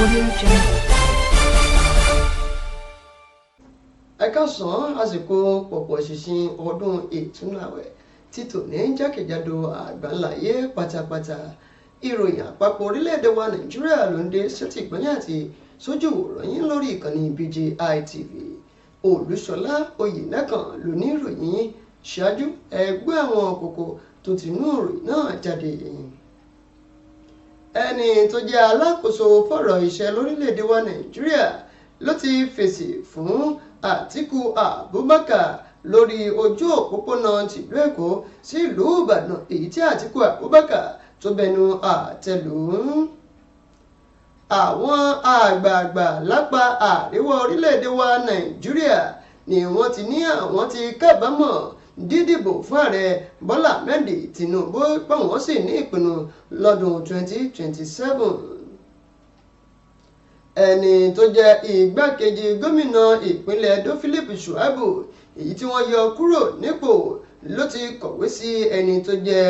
Audio Jungle. Ẹ káàsán, àsìkò pọ̀pọ̀ ṣìnṣìn ọdún ìtúnu àwẹ̀ tí tòní jákèjádò àgbáńláyé pátápátá. Ìròyìn àpapọ̀ orílẹ̀-èdè wa Nàìjíríà ló ń dé sétí ìpínlẹ̀ àti sójú ìwòran lórí ìkànnì BGI TV. Olúṣọlá Oyènẹ́kàn ló ní ìròyìn yín. Ṣáájú, ẹ gbọ́ àwọn kókó tó ti inú ìròyìn náà jáde. Ẹni tó jẹ́ alákòóso fọ̀rọ̀ iṣẹ́ lórílẹ̀-èdè wa Nàìjíríà ló ti fèsì fún Àtíkù Abubakar lórí ojú òpópónà tìlú Èkó sí ìlú Ìbàdàn, èyí tí Àtíkù Abubakar tó bẹnu àtẹ́lù. Àwọn àgbààgbà lápá àríwá orílẹ̀-èdè wa Nàìjíríà ni wọ́n ti ní àwọn ti kábàámọ̀ dídìbò fún ààrẹ Bọ́lá Ahmed Tinubu, pé wọ́n sì ní ìpinnu lọ́dún 2027. Ẹni tó jẹ́ igbákejì gómìnà ìpínlẹ̀ Edo, Philip Shuaibu, èyí tí wọ́n yọ kúrò nípò, ló ti kọ̀wé sí ẹni tó jẹ́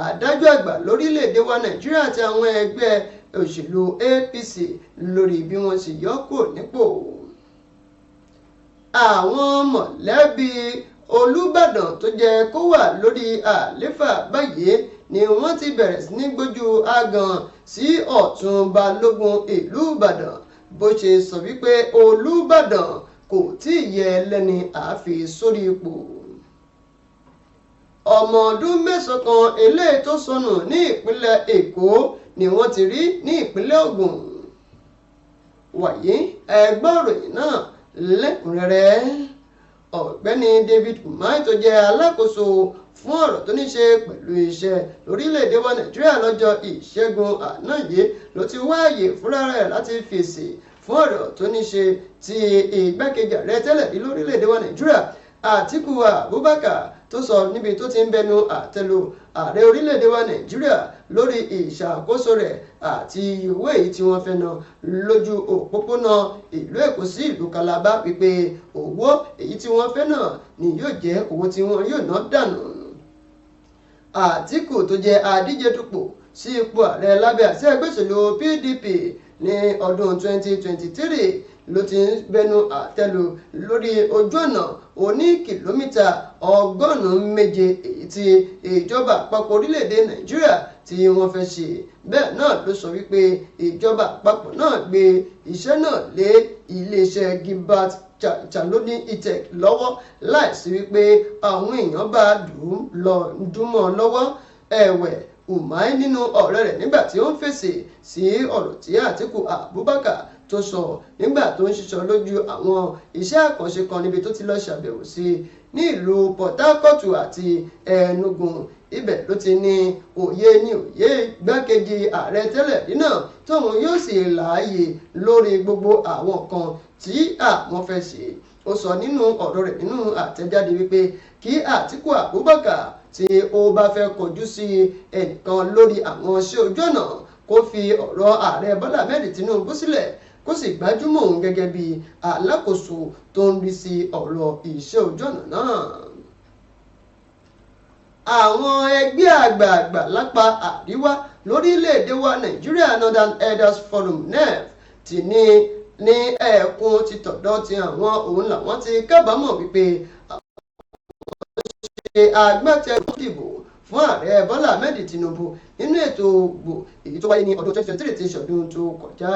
adájọ́ àgbà lórílẹ̀‐èdè wa Nàìjíríà àti àwọn ẹgbẹ́ òṣèlú APC lórí bí wọ́n sì yọ kúrò nípò. Àwọn mọ̀lẹ́bí Olúbàdàn tó jẹ́ kó wà lórí àlééfà báyìí ni wọ́n ti bẹ̀rẹ̀ sí ní gbójú agan sí Ọ̀tún Balógun ìlú Ìbàdàn, bó ṣe sọ wípé Olúbàdàn kò tí ì yẹ lẹ́ni àáfi sórí ipò. Ọmọ ọdún 9 kan eléyìí tó sọnù ní ìpínlẹ̀ Èkó ni wọ́n ti rí ní ìpínlẹ̀ Ògùn. Wàyí, ẹ gbọ́ ìròyìn náà lẹ́kùnrẹ́rẹ́. Ọ̀gbẹ́ni David Umahi tó jẹ́ alákòóso fún ọ̀rọ̀ tó ní ṣe pẹ̀lú iṣẹ́ lórílẹ̀‐èdè wa Nàìjíríà lọ́jọ́ Ìṣẹ́gun àná yìí ló ti wáàyè fúnra rẹ̀ láti fèsì fún ọ̀rọ̀ tó ní ṣe ti igbákejì ààrẹ tẹ́lẹ̀ rí lórílẹ̀‐èdè wa Nàìjíríà, Àtíkù Abubakar, tó sọ níbi tó ti ń bẹnu àtẹ́lù ààrẹ orílẹ̀‐èdè wa Nàìjíríà lórí ìṣàkóso rẹ̀ àti ìwé èyí tí wọ́n fẹ́ ná lójú òpópónà ìlú Èkó sí ìlú Calabar, wípé owó èyí tí wọ́n fẹ́ náà ni yóò jẹ́ owó tí wọ́n yóò ná dànù. Àtíkù tó jẹ́ adíje dupò sí ipò ààrẹ lábẹ́ àsíá ẹgbẹ́ òṣèlú PDP ní ọdún 2023 ló ti ń bẹnu àtẹ́lù lórí ojú ọ̀nà oní kìlómítà 107 èyí tí ìjọba àpapọ̀ orílẹ̀-èdè Nàìjíríà tí wọ́n fẹ́ ṣe. Bẹ́ẹ̀ náà ló sọ wípé ìjọba àpapọ̀ náà gbé iṣẹ́ náà lé iléeṣẹ́ Gilbert Chaloni Itec lọ́wọ́ láìsí wípé àwọn èèyàn bá dùn mọ́ lọ́wọ́. Ẹ̀wẹ̀, Umahi nínú ọ̀rọ̀ rẹ̀ nígbà tí ó ń fèsì sí ọ̀rọ̀ tí Àtíkù Abubakar tó sọ nígbà tó ń ṣiṣọ́ lójú àwọn iṣẹ́ àkànṣe kan níbi tó ti lọ ṣàbẹ̀wò sí ní ìlú Port Harcourt àti Enugu, ibẹ̀ ló ti ní òye ní òye igbákejì ààrẹ tẹ́lẹ̀ rí náà tóun yóò sì láàyè lórí gbogbo àwọn kan tí àwọn fẹ́ ṣe. Ó sọ nínú ọ̀rọ̀ rẹ̀ nínú àtẹ̀jáde wípé kí Àtíkù Abubakar tí ó bá fẹ́ kọjú sí ẹnìkan lórí àwọn iṣẹ́ ojú ọ̀nà, kó fi ọ̀rọ̀ ààrẹ Bọ́lá Ahmed Tinubu sílẹ̀, kó sì gbájúmọ̀ òun gẹ́gẹ́ bí alákòóso tó ń rí sí ọ̀rọ̀ iṣẹ́ ojú ọ̀nà náà. Àwọn ẹgbẹ́ àgbààgbà lápá àríwá lórílẹ̀‐èdè wa Nàìjíríà, Northern Elders Forum, NEF, ti ní ẹkùn ti tọ̀dọ̀ ti àwọn òun làwọn ti kábàámọ̀ wípé àwọn ṣe agbátẹrù ìdìbò fún ààrẹ Bọ́lá Ahmed Tinubu nínú ètò ìbò èyí tó wáyé ní ọdún 2023 tí ṣọdún tó kọjá.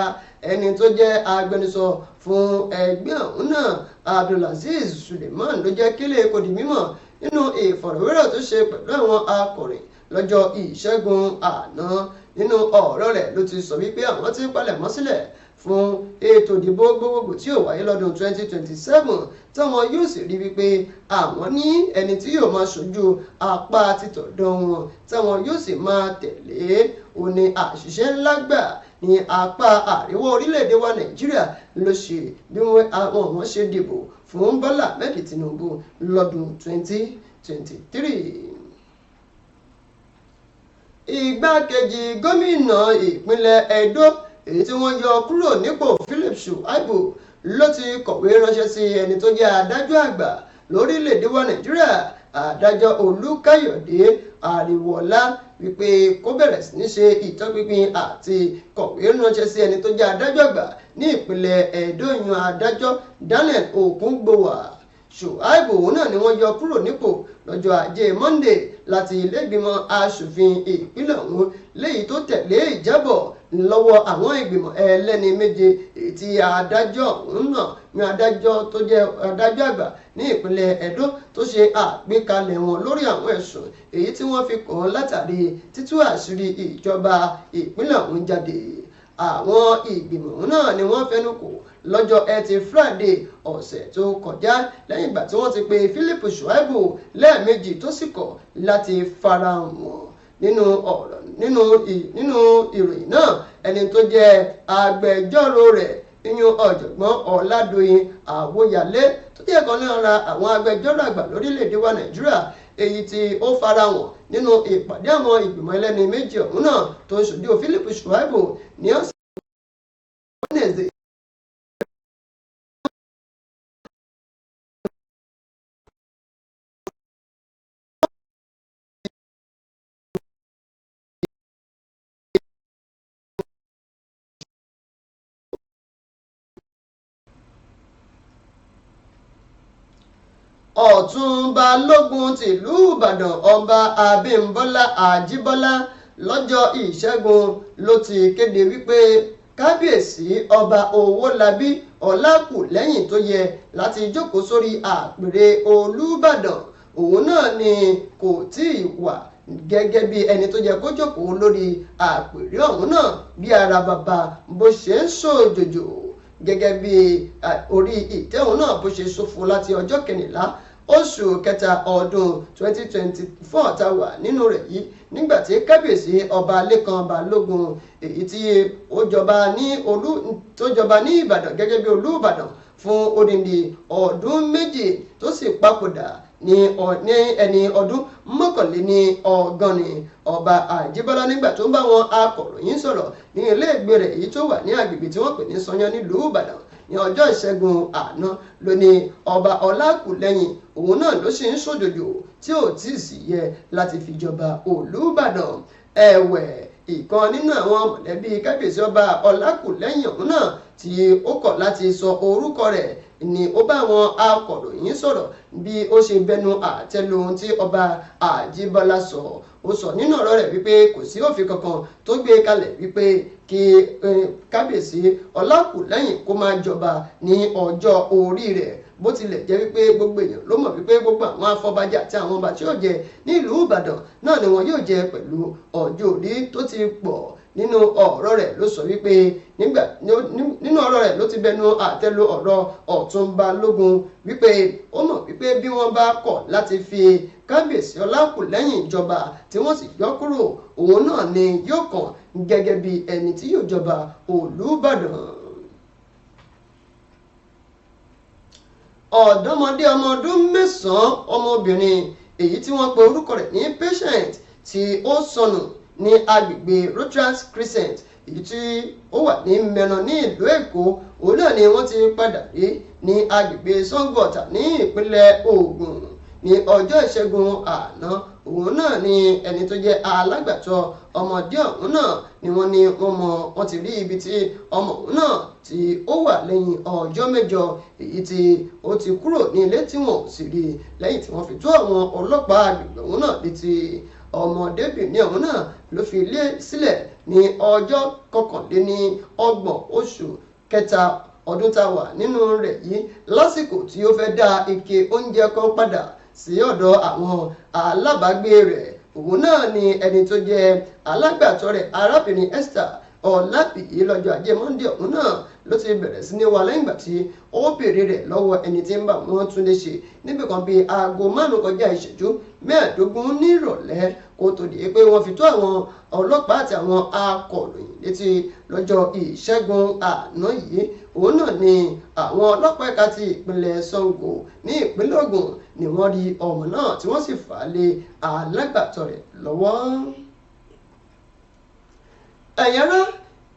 Ẹni tó jẹ́ agbẹnusọ fún ẹgbẹ́ ọ̀hún náà, Abdulazeez Suleiman, ló jẹ́ kílẹ̀ kó di mímọ̀ nínú ìfọ̀rọ̀wérọ̀ tó ṣe pẹ̀lú àwọn akọ̀ròyìn lọ́jọ́ Ìṣẹ́gun àná. Nínú ọ̀rọ̀ rẹ̀ ló ti sọ wípé àwọn ti palẹ̀mọ́ sílẹ̀ fún ètò ìdìbò gbogbogbò tí yóò wáyé lọ́dún 2027, táwọn yóò sì rí wípé àwọn ní ẹni tí yóò máa ṣojú apá títọ̀dọ̀ wọn táwọn yóò sì máa tẹ̀lé. Ó ní àṣìṣe ńlá gbà ní apá àríwá orílẹ̀-èdè wa Nàìjíríà ló ṣe bí àwọn wọn ṣe dìbò fún Bọ́lá Ahmed Tinubu lọ́dún 2023. Igbákejì gómìnà ìpínlẹ̀ Edo èyí tí wọ́n yọ kúrò nípò, Philip Shuaibu, ló ti kọ̀wé ránṣẹ́ sí ẹni tó jẹ́ adájọ́ àgbà lórílẹ̀‐èdè wa Nàìjíríà, adájọ́ Olúkáyọ̀dé. Ariwoola wípé kó bẹ̀rẹ̀ sí ní ṣe ìtọpinpin àti kọ̀wé ránṣẹ́ sí ẹni tó jẹ́ adájọ́ àgbà ní ìpínlẹ̀ Ẹdó, ìyẹn adájọ́ Daniel Okungbowa. Shuaibu òun náà ni wọ́n yọ kúrò nípò lọ́jọ́ ajé Monday láti ilé-ìgbìmọ̀ aṣòfin ìpínlẹ̀ ọ̀hún, léyìí tó tẹ̀lé ìjábọ̀ lọ́wọ́ àwọn ìgbìmọ̀ ẹlẹ́ni méje èyí tí adájọ́ ọ̀hún náà ní adájọ́ tó jẹ́ adájọ́ àgbà ní ìpínlẹ̀ Ẹdó tó ṣe àgbékalẹ̀ wọn lórí àwọn ẹ̀sùn èyí tí wọ́n fi kàn án látàrí títú àṣírí ìjọba ìpínlẹ̀ ọ̀hún jáde. Àwọn ìgbìmọ̀ náà ni wọ́n fẹnu kò lọ́jọ́ Ẹtì Friday ọ̀sẹ̀ tó kọjá lẹ́yìn ìgbà tí wọ́n ti pe Philip Shuaibu lẹ́ẹ̀mejì tó sì kọ̀ láti farahàn wọ́n. Nínú ọ̀rọ̀ nínú ìròyìn náà, ẹni tó jẹ́ agbẹjọ́rò rẹ̀ ìyún ọ̀jọ̀gbọ́n Ọládòyìn Àwòyálé tó jẹ́ kan lára àwọn agbẹjọ́rò àgbà lórílẹ̀‐èdè wa Nàìjíríà èyí tí ó farahàn nínú ìpàdé àwọn ìgbìmọ̀ ẹlẹ́ni méjì ọ̀hún náà tó ń ṣojú Philip Shuaibu ní ọ̀sẹ̀ Wednesday. Ọ̀tún Balógun tìlú Ìbàdàn Ọba Abímbọ́lá Ajíbọ́lá lọ́jọ́ Ìṣẹ́gun ló ti kéde wípé Kábíyèsí Ọba Owólabí Ọlákùlẹ́hìn tó yẹ láti jókòó sórí àpèrè Olúbàdàn òun náà ni kò tí ì wà gẹ́gẹ́ bí ẹni tó yẹ kó jókòó lórí àpèrè ọ̀hún náà bí ara bàbá bó ṣe ń ṣòjòjò gẹ́gẹ́ bí orí ìtẹ́ òun náà bó ṣe ṣòfò láti ọjọ́ kẹrìnlá oṣù kẹta ọdún 2024 tá a wà nínú rẹ̀ yìí, nígbà tí Kábíyèsí Ọba Lékan Balógun èyí tí ó jọba ní olú tó jọba ní Ìbàdàn gẹ́gẹ́ bí Olúbàdàn fún odindi ọdún méjì tó sì papòdà ní ẹni ọdún 81. Ọba Àjíbọ́lá nígbà tó ń bá wọn akọ̀ròyìn sọ̀rọ̀ ní ilé ìgbé rẹ̀ èyí tó wà ní agbègbè tí wọ́n pè ní Sanyán nílùú Ìbàdàn ní ọjọ́ Ìṣẹ́gun àná ló ní Ọba Ọlákùlẹ́hìn òun náà ló sì ń ṣòjòjò tí ò tí ì sì yẹ láti fi jọba Olúbàdàn. Ẹ̀wẹ̀, ìkan nínú àwọn mọ̀lẹ́bí Kábíyèsí Ọba Ọlákùlẹ́hìn òun náà tí ó kọ̀ láti sọ orúkọ rẹ̀ ni ó bá àwọn akọ̀ròyìn sọ̀rọ̀ bí ó ṣe bẹnu àtẹ́lu ohun tí Ọba Àjíbọ́lá sọ. Ó sọ nínú ọ̀rọ̀ rẹ̀ wípé kò sí òfin kankan tó gbé kalẹ̀ wípé kí Kábíyèsí Ọlákùlẹ́hìn kó máa jọba ní ọjọ́ orí rẹ̀, bó tilẹ̀ jẹ́ wípé gbogbo èèyàn ló mọ̀ wípé gbogbo àwọn afọbajẹ àti àwọn ọba tí yóò jẹ ní ìlú Ìbàdàn náà ni wọn yóò jẹ pẹ̀lú ọjọ́ orí tó ti pọ̀. Nínú ọ̀rọ̀ rẹ̀ ló sọ wípé nígbà nínú ọ̀rọ̀ rẹ̀ ló ti bẹnu àtẹ́lu ọ̀rọ̀ Ọ̀tún Balógun wípé ó mọ̀ wípé bí wọ́n bá kọ̀ láti fi Kábíyèsí Ọlákùlẹ́hìn jọba tí wọ́n sì yọ kúrò, òun náà ni yóò kàn gẹ́gẹ́ bí ẹni tí yóò jọba Olúbàdàn. Ọ̀dọ́mọdé ọmọ ọdún 9 ọmọbìnrin èyí tí wọ́n pe orúkọ rẹ̀ ní Patient tí ó sọnù ní agbègbè Rotras Crescent èyí tí ó wà ní Mẹ́nà ní ìlú Èkó, òun náà ni wọ́n ti padà rí ní agbègbè Sango Ọ̀tà ní ìpínlẹ̀ Ògùn ní ọjọ́ Ìṣẹ́gun àná. Òun náà ni ẹni tó jẹ́ alágbàtọ́ ọmọdé ọ̀hún náà ni wọ́n ní wọ́n mọ̀ wọ́n ti rí ibi tí ọmọ òun náà tí ó wà lẹ́yìn ọjọ́ mẹ́jọ èyí tí ó ti kúrò ní ilé tí wọ́n sì rí lẹ́yìn tí wọ́n fi tó àwọn ọlọ́pàá agbègbè òun náà létí. Ọmọdébìnrin ọ̀hún náà ló fi ilé sílẹ̀ ní ọjọ́ 31 oṣù kẹta ọdún tá a wà nínú rẹ̀ yìí lásìkò tí ó fẹ́ dá ike oúnjẹ kan padà sí ọ̀dọ̀ àwọn alábàágbé rẹ̀. Òun náà ni ẹni tó jẹ́ alágbàtọ́ rẹ̀ arábìnrin Esther Ọlábìyí lọ́jọ́ ajé Monday ọ̀hún náà ló ti bẹ̀rẹ̀ sí ní wá lẹ́yìn ìgbà tí ó béèrè rẹ̀ lọ́wọ́ ẹni tí ń bá wọn tún lè ṣe níbi kan bíi aago 5:15 nírọ̀lẹ́ kó tó di pé wọ́n fi tó àwọn ọlọ́pàá àti àwọn akọ̀ròyìn létí lọ́jọ́ Ìṣẹ́gun àná yìí. Òun náà ni àwọn ọlọ́pàá ẹ̀ka ti ìpínlẹ̀ Sango ní ìpínlẹ̀ Ògùn ni wọ́n rí ọmọ náà tí wọ́n sì fà á lé alágbàtọ́ rẹ̀ lọ́wọ́. Ẹ̀yẹ́rá,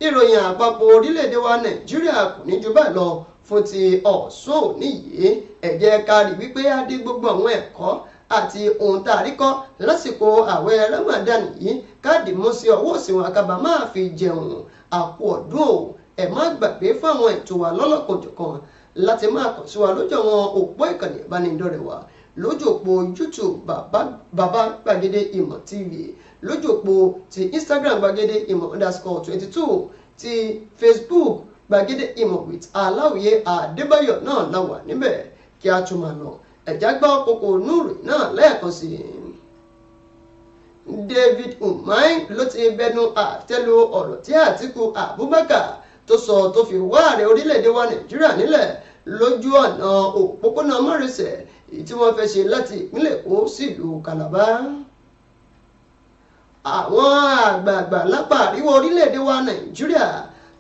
ìròyìn àpapọ̀ orílẹ̀-èdè wa Nàìjíríà kò ní ju báyìí lọ fún ti ọ̀sán òní yìí. Ẹ jẹ́ ká rí wípé a dé gbogbo àwọn ẹ̀kọ́ Àti ohun tá a rí kọ́ lásìkò ààwẹ̀ Ramadan yìí, káàdì mú sí ọwọ́ òsì wọn kábàá máa fi jẹun. Àpò ọdún o. Ẹ má gbàgbé fáwọn ètò wa lọ́lọ́kanòjọ̀kan láti máa kàn sí wa lójú àwọn òpó ìkànnì ìbánidọ́rẹ̀ẹ́ wa, lójú òpó YouTube Bàbá Gbàgede Ìmọ̀ TV, lójú òpó ti Instagram gbàgede ìmọ̀_22, ti Facebook Gbàgede Ìmọ̀ with Aláwìyé Adébáyọ̀ náà la wà níbẹ̀. Kí a tún máa lọ, ẹ̀já gbọ́ kókó núùrì náà lẹ́ẹ̀kan sí i. David Umahi ló ti bẹnu àtẹ́lu ọ̀rọ̀ tí Àtíkù Abubakar tó sọ tó fi wá ààrẹ orílẹ̀-èdè wa Nàìjíríà nílẹ̀ lójú ọ̀nà òpópónà márosẹ̀ èyí tí wọ́n fẹ́ ṣe láti ìpínlẹ̀ Èkó sí ìlú Calabar. Àwọn àgbààgbà lápá àríwá orílẹ̀-èdè wa Nàìjíríà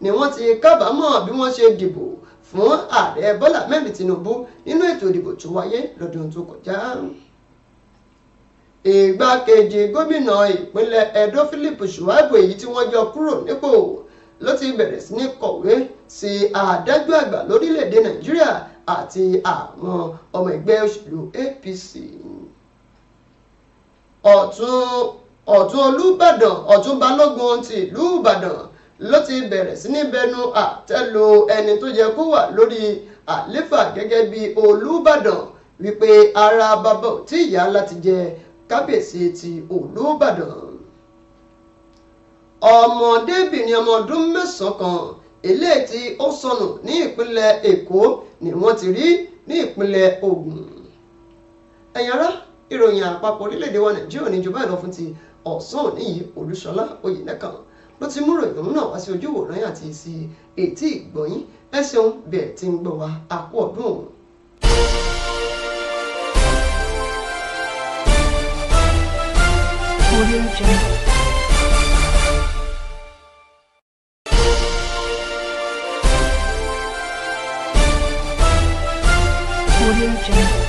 ni wọ́n ti kábàámọ̀ bí wọ́n ṣe dìbò fún ààrẹ Bọ́lá Ahmed Tinubu nínú ètò ìdìbò tó wáyé lọ́dún tó kọjá. Ìgbákejì gómìnà ìpínlẹ̀ Edo Philip Shuaibu, èyí tí wọ́n yọ kúrò nípò, ló ti bẹ̀rẹ̀ sí ní kọ̀wé sí adájọ́ àgbà lórílẹ̀‐èdè Nàìjíríà àti àwọn ọmọ ẹgbẹ́ òṣèlú APC. Ọ̀tún Olúbàdàn, Ọ̀tún Balógun ti ìlú Ìbàdàn ló ti bẹ̀rẹ̀ sí ní bẹnu àtẹ́lu ẹni tó yẹ kó wà lórí àléfà gẹ́gẹ́ bí Olúbàdàn, wípé ara bàbá ò tí ìyá láti jẹ kábíyèsí ti Olúbàdàn. Ọmọdébìnrin ọmọ ọdún 9 kan eléyìí tí ó sọnù ní ìpínlẹ̀ Èkó ni wọ́n ti rí ní ìpínlẹ̀ Ògùn. Ẹ̀yin ará, ìròyìn àpapọ̀ orílẹ̀-èdè wa Nàìjíríà ní ìjọba ìlọ fún ti ọ̀sán òní yìí. Olúṣọlá Oyènẹ́kàn ló ti mú ròyìn òun náà wá sí ojú ìwòran àti sí etí ìgbọ̀nyín. Ẹ ṣeun bẹ́ẹ̀ tí ń gbọ́ wa. Àkú ọdún òun. Audio Jungle. Audio Jungle.